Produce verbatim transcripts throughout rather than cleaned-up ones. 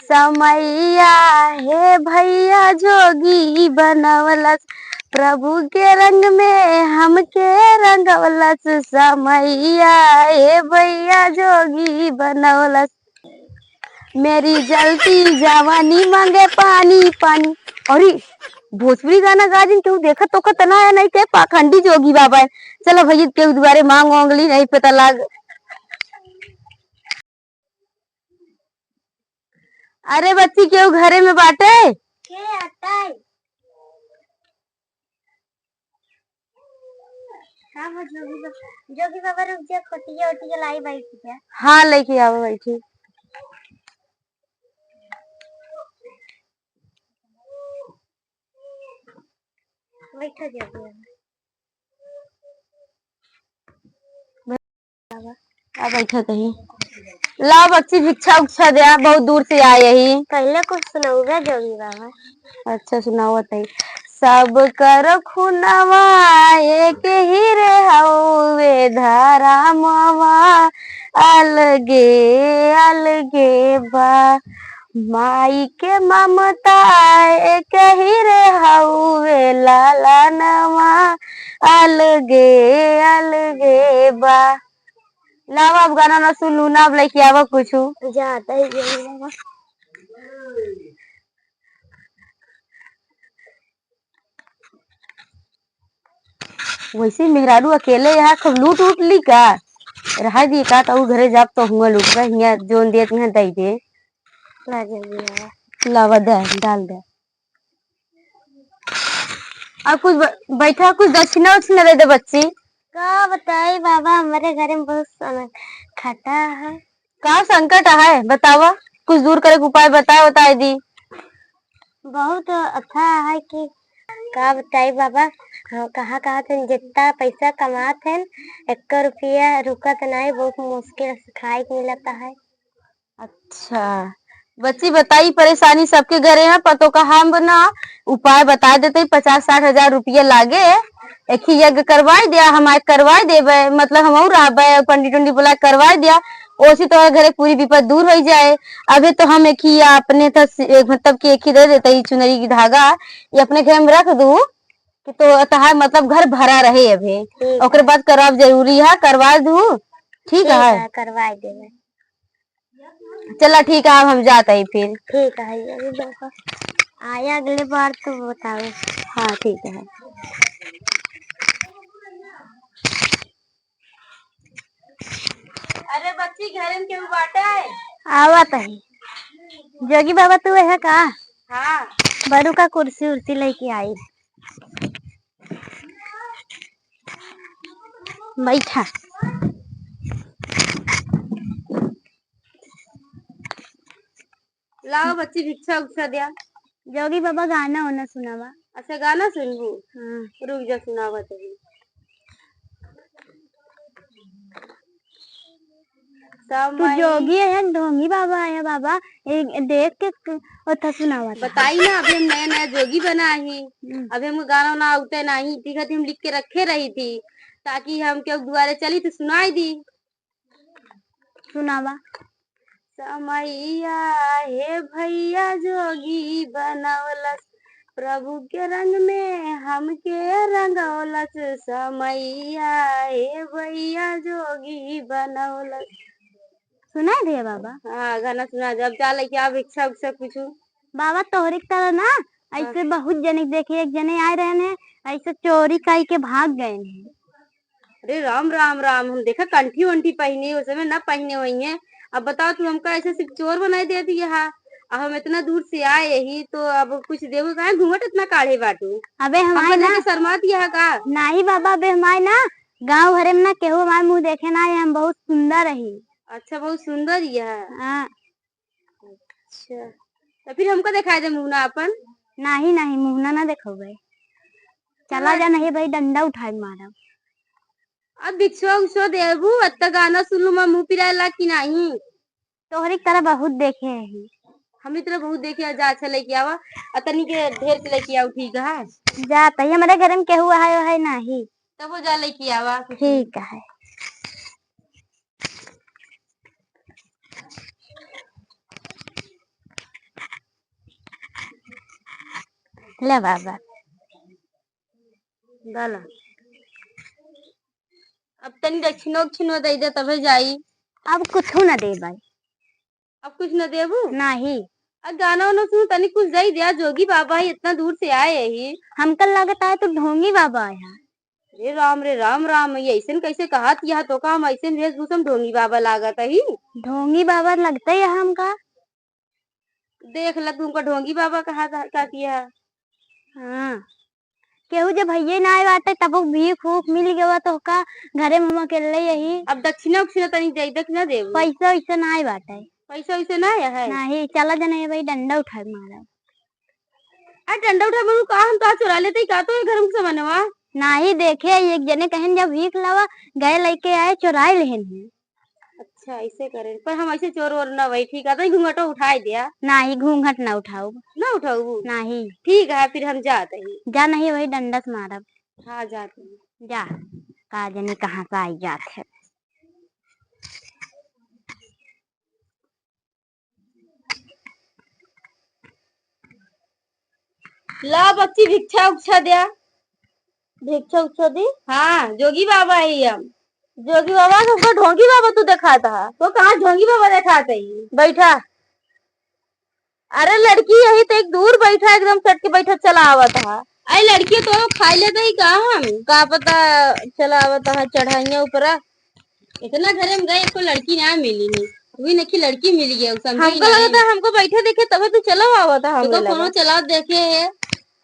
समैया हे भैया जोगी बनवलस, प्रभु के रंग में हमके रंगवलस। समैया हे भैया जोगी बनवलस, मेरी जलती जवानी मांगे पानी पानी। अरे, भोजपुरी गाना गा दिन केहू देखत तोखत ना है, नहीं ते पाखंडी जोगी बाबा है। चलो भैया, केहू दुआरे मांग वांग ली, नहीं पता लाग। अरे बच्ची, केहू घरे में बाटे? के आटे? का हो जोगी बा-, जोगी बाबा रुक जा, खोटिया ओटिया लाई बैठ जा। हाँ, लेके आवा, बैठी। बैठा जोगी बाबा। आ बैठा तही। लाओ बच्ची, भिक्षा उक्षा द्या, बहुत दूर से आए ही। पहले कुछ सुनाऊगा जोगी बाबा। अच्छा, सुनाओ तही। सब कर खुनवा एक ही रे हउवे धरमवा, अलगे अलगे बा। माई के ममता एक ही रे हउवे लालनवा, अलगे अलगे बा। लावा, अब गाना ना सुनू ना, अब लेके आवा कुछ। जाता ही जोगी बाबा। वैसे मेहरारू अकेले यहाँ खूब लूट उट ली का? रहा दी का, तो उ घरे जाब तो हुआ लूट बा, हियाँ जोन देत हियाँ दई दे। ला जल्दी आवा। लावा दे, डाल दे। अब कुछ ब-, बैठा, कुछ दक्षिणा उक्षिणा दे दे बच्ची। का बताई बाबा, हमारे घर में बहुत सन-, खटा है। का संकट है बतावा, कुछ दूर करे के उपाय बताए, बताए दी। बहुत अच्छा है कि का बताई बाबा, हाँ, कहाँ कहाँ से जितना पैसा कमात है, एक रुपया रुकत नहीं, बहुत मुश्किल से खाए के मिलता है। अच्छा बच्ची, बताई, परेशानी सबके घरे है, पतो का हम ना उपाय बता देते, पचास साठ हजार रुपया लागे, एक ही यज्ञ करवाई दिया, हम आज करवाई देबे, मतलब हम और रहबे, पंडित उंडित बुला करवाई दिया, ओसी तोहरे घरे पूरी विपद दूर हो जाए। अबे तो हम एक ही अपने था, मतलब कि एक ही दे देते, ई चुनरी की धागा, ये अपने घर में रख दू कि तो तहार मतलब घर भरा रहे अबे, ठीक है। ओकरे बाद करवाब जरूरी है, करवा दू, ठीक ठीक है? है, करवा देबे। चला ठीक है, अब हम जात हई फिर। ठीक है, अभी देखो, आया अगले बार तो बताओ। हाँ, ठीक है। अरे बच्ची, घरे में केहू बाटे? आवत है। जोगी बाबा, तू है का? हाँ। बड़ू का कुर्सी उर्सी लेके आई। बैठा। लाओ बच्ची, भिक्षा उक्षा द्या। जोगी बाबा, गाना होना सुनावा। अच्छा, गाना सुनबू? हाँ। रुक जा, सुनावा तभी। तू समय जोगी है, ढोंगी बाबा है बाबा, एक देख के क-, ओथा सुनावा था। बताई ना, अभी हम नया नया जोगी बना ही, हम्म। अभी हमको गाना ना आउते नहीं, ठीक है, हम लिख के रखे रही थी, ताकि हम केहू दुआरे चली तो सुनाई दी। सुनावा। समैया हे भैया जोगी बनवलस, प्रभु के रंग में हमके रंगवलस। समैया हे भैया जोगी बनवलस। सुनाई दिया बाबा? हाँ, गाना सुना दे। अब जा लेके आ भिक्षा उक्षा कुछ। बाबा, तोहरे की तरह ना, ऐसे हाँ। बहुत जने देखे, एक जने आए रहे ने, ऐसे चोरी कई के भाग गए ने। अरे राम, राम, राम, हम देखा कंठी वंठी पहिने, उस समय ना पहिने हुई है। अब बताओ, तू हमका ऐसे सिर्फ चोर बनाई देती है, हाँ? अब हम इतना दूर से आए ही, तो अब कुछ देबो काहे, घूंघट इतना काढ़े बाटू? अबे हम हम आए ना, शर्माती है का? नाही बाबा, अबे हम आए ना, गाँव भरे में ना केहू हमारे मुँह देखे ना आए, हम बहुत सुंदर रही। अच्छा, बहुत सुंदर ही है। हाँ। अच्छा, तो फिर हमको दिखाई दे मुहना अपन। नाही, नाही, मुहना ना देखो भाई। चला चला जा, ठीक। नहीं भाई, डंडा उठाए मारब। अब भिक्षो उक्षो देबू, अत्ता गाना सुन लू, मैं मुँह पिराला कि नाही? तोहरी तरह बहुत देखे हैं। हम इतना बहुत देखे हैं, जा अच्छा लेके आवा, अतनी के ढेर से लेके आओ, ठीक है? जा, तही हमारे घर में केहू है, है नाही। तब वो जा लेके आवा। ठीक है। ले बाबा। डाला। अब तनी दक्षिणो उक्षिणो दे दे तबे जाई। अब कुछो न देबै। अब कुछ न देबू? नाही। अब गाना वाना सुन, तनी कुछ दे दिया, जोगी बाबा ही इतना दूर से आए ही। हमका लागत आए तो ढोंगी बाबा आया। अरे राम रे राम राम, ये ऐसन कैसे कहा किया तो का हम ऐसन वेशभूषा में ढोंगी बाबा लागत ही? ढोंगी बाबा लगते है हमका। देख ल, तुमका ढोंगी बाबा कहा था, का किया? हाँ, केहू जब भइये ना आए बाटे, तब भीख ऊख मिल गवा तो का, घरे में हम अकेले यही। अब दक्षिणा उक्षिणा तनी दे दे कि ना देबू? पैसा वैसा ना आए बाटे। पैसा वैसा ना आया है? नाही, चला जने भाई डंडा उठाए मारा। आ डंडा उठाए मारू का, हम तो चुरा लेते ही का तो ये घर में सामानवा। नाही, देखे एक जने कहन जब भीख लावा, गए लेके आए, चुराए लेहन है। अच्छा, ऐसे करे। पर हम ऐसे चोर वोर ना वही, ठीक है, तो घूंघटो उठाए दिया। नाही, घूंघट ना उठाऊ। ना उठाऊ? नाही। ठीक है, फिर हम जाते हैं। जा, नहीं वही डंडा से मारब। हाँ, जाते हैं। जा, का जनी कहाँ से आई जात है। ला बच्ची, भिक्षा उक्षा द्या। भिक्षा उक्षा दी? हाँ, जोगी बाबा ही हम। जोगी बाबा, हमको ढोंगी बाबा तू देखात हा। तो कहाँ ढोंगी बाबा देखात ही? बैठा। अरे लड़की यही तो एक दूर बैठा, एकदम सट के बैठा, चला आवत हा। अरे लड़की तो खाई लेते ही का हम? का पता चला आवत हा चढ़ाइया ऊपरा। इतना घरे में गए, एको लड़की ना मिली नी। वही नखी लड़की मिल गया, उ समझे हमको ना लगा है। था, हमको बैठे देखे तबे तू चला आवत हा, हमको हमको फोनो लगा। चलावत देखे है।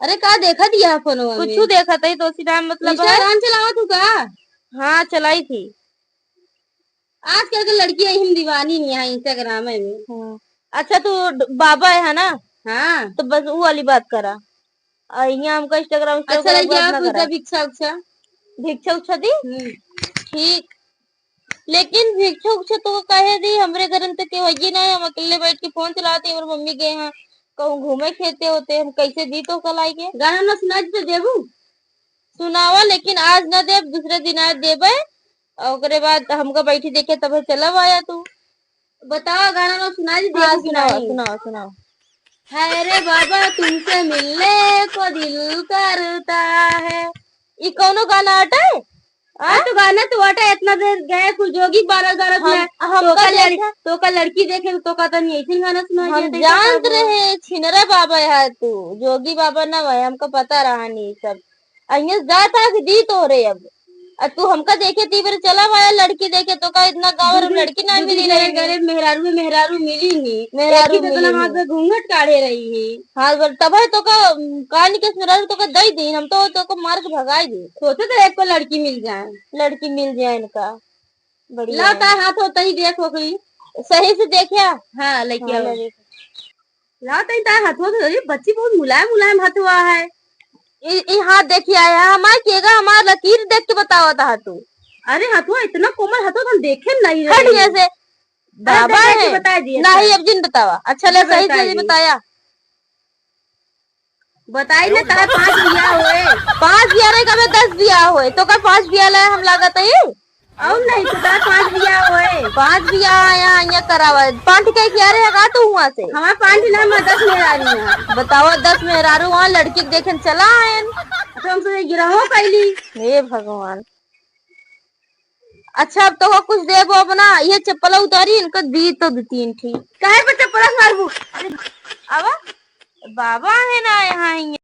अरे का देखत ही फोनवा में? कुछ देखत ही तो सीधा मतलब है। Instagram चलावत हूँ का? हाँ, चलाई थी। आजकल के लड़की यही में दीवानी नहीं है Instagram में। हाँ। अच्छा, तू ड-, बाबा है ना? हाँ। तो बस वो वाली बात करा। और यहाँ हमका Instagram, अच्छा, Instagram लड़की बात आओ, ना कुछ करा। भिक्षा उक्षा। भिक्षा उक्षा दी? हम्म। ठीक। लेकिन भिक्षा उक्षा तो कहे दी, हमरे घर में तो केहू है ही ना, हम अकेले बैठ के फोन चलाते, हमरे मम्मी गए हैं, कहूँ घूमे खेते होते, हम कैसे दी तो कल आई के? गाना ना सुना दी तो देबू? सुनावा, लेकिन आज ना देब, दूसरे दिन आज देबे। और ओकरे बाद हमका बैठी देखे तब चलब आया तू। बताओ, गाना ना सुना दी, हाँ, देबू कि सुनाओ, नहीं? सुनाओ, सुनाओ। है रे बाबा, तुमसे मिलने को दिल करता है। ई कौनो गाना अटे? आ? आ, तो गाना तो अटे, इतना देर गए, कुल जोगी बारह गाना हम, सुना। हमका तोका लड़-, देखा। तोका लड़की देखे, तोका तनी ऐसे गाना सुना हम दिया, तो जानत का रहे, छिनरा बाबा है तू, जोगी बाबा ना भाई, हमका पता रहा नहीं सब। अइया जात आग दी तोरे अब। आ तू हमका देखे ती बेर चला आया लड़की देखे, तोका इतना गाँव में लड़की ना मिली रही। गरीब मेहरारू, मेहरारू मिली नी। मेहरारू एक ही तो मिली इतना हाथ नी। में घूंघट काढ़े रही है। हाँ, बोल, तब है तोका, उम, कान के मेहरारू तोका दई दी, हम तो तोका मार के भगाई दी। सोचे तो एक को लड़की मिल जाए। लड़की मिल जाए इनका। बढ़िया ला है। ता हाथ होता ही देखो कोई। सही से देखिया। हाँ, लेके हाँ, आओ। ले देखो। लाओ तनी तार हथवा तो, अरे बच्ची बहुत मुलायम मुलायम हथवा है। ई, ई हाथ देखिया है, हमार केगा, हमार लकीर देख के बतावत हा तू। अरे हथवा इतना कोमल हथवा तो हम देखे नहीं रहे। हट यहाँ से। अरे बाबा देख के है। बता दिए नहीं, सब। अब जिन बतावा। अच्छा ले, ले सही बता से दिए। बताया। बताई ना, तार पाँच बियाह होए। पाँच बियाह रहे, कबे दस बियाह होए, तो का पाँच बियाह लाए हम लागत है? और नहीं तो का पाँच बियाह होए? पाँच बियाह आया, यहाँ करावा। पाँच के किया रहे का तू वहाँ से? हमार पाँच ना, मैं दस मेहरारू हैं। बताओ, दस मेहरारू वहाँ लड़की के देखे चला आयन। तो हम सोचे गिरहो कैली। हे भगवान। अच्छा, अब तो कुछ देबो अब ना, ये चप्पल उतारी, इनका दी तो दो तीन ठी। काहे पे चप्पल मारबू? अब बाबा है ना यहाँ,